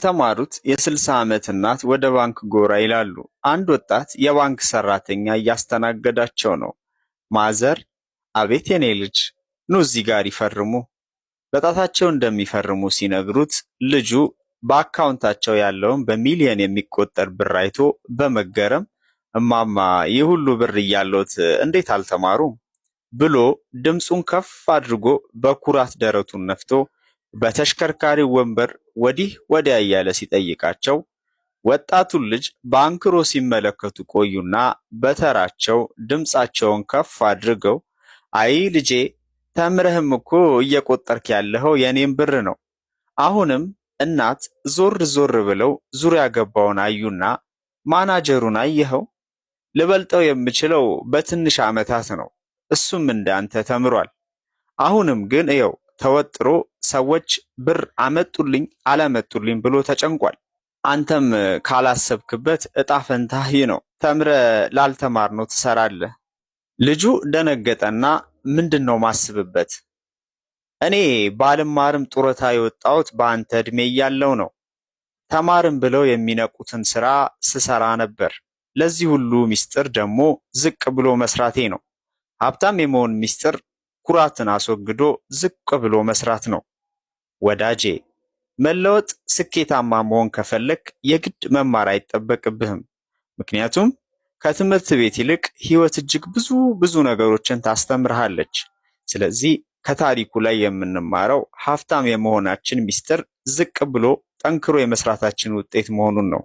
ያልተማሩት የ60 ዓመት እናት ወደ ባንክ ጎራ ይላሉ። አንድ ወጣት የባንክ ሰራተኛ እያስተናገዳቸው ነው። ማዘር፣ "አቤት የኔ ልጅ።" "ኑ እዚህ ጋር ይፈርሙ።" በጣታቸው እንደሚፈርሙ ሲነግሩት ልጁ በአካውንታቸው ያለውን በሚሊየን የሚቆጠር ብር አይቶ በመገረም "እማማ፣ ይህ ሁሉ ብር እያለዎት እንዴት አልተማሩም?" ብሎ ድምፁን ከፍ አድርጎ በኩራት ደረቱን ነፍቶ በተሽከርካሪው ወንበር ወዲህ ወዲያ እያለ ሲጠይቃቸው ወጣቱን ልጅ በአንክሮ ሲመለከቱ ቆዩና በተራቸው ድምፃቸውን ከፍ አድርገው "አይ ልጄ፣ ተምረህም እኮ እየቆጠርክ ያለኸው የኔን ብር ነው።" አሁንም እናት ዞር ዞር ብለው ዙሪያ ገባውን አዩና "ማናጀሩን አየኸው? ልበልጠው የምችለው በትንሽ ዓመታት ነው። እሱም እንዳንተ ተምሯል። አሁንም ግን እየው ተወጥሮ ሰዎች ብር አመጡልኝ አላመጡልኝ ብሎ ተጨንቋል። አንተም ካላሰብክበት እጣ ፈንታህ ይህ ነው። ተምረህ ላልተማርነው ትሰራለህ።" ልጁ ደነገጠና "ምንድን ነው ማስብበት? እኔ ባልማርም ጡረታ የወጣሁት በአንተ ዕድሜ እያለሁ ነው። ተማርን ብለው የሚንቁትን ስራ ስሰራ ነበር። ለዚህ ሁሉ ሚስጥር ደግሞ ዝቅ ብሎ መስራቴ ነው። ሀብታም የመሆን ሚስጥር ኩራትን አስወግዶ ዝቅ ብሎ መስራት ነው።" ወዳጄ፣ መለወጥ፣ ስኬታማ መሆን ከፈለክ የግድ መማር አይጠበቅብህም። ምክንያቱም ከትምህርት ቤት ይልቅ ህይወት እጅግ ብዙ ብዙ ነገሮችን ታስተምርሃለች። ስለዚህ ከታሪኩ ላይ የምንማረው ሀብታም የመሆናችን ሚስጥር ዝቅ ብሎ ጠንክሮ የመስራታችን ውጤት መሆኑን ነው።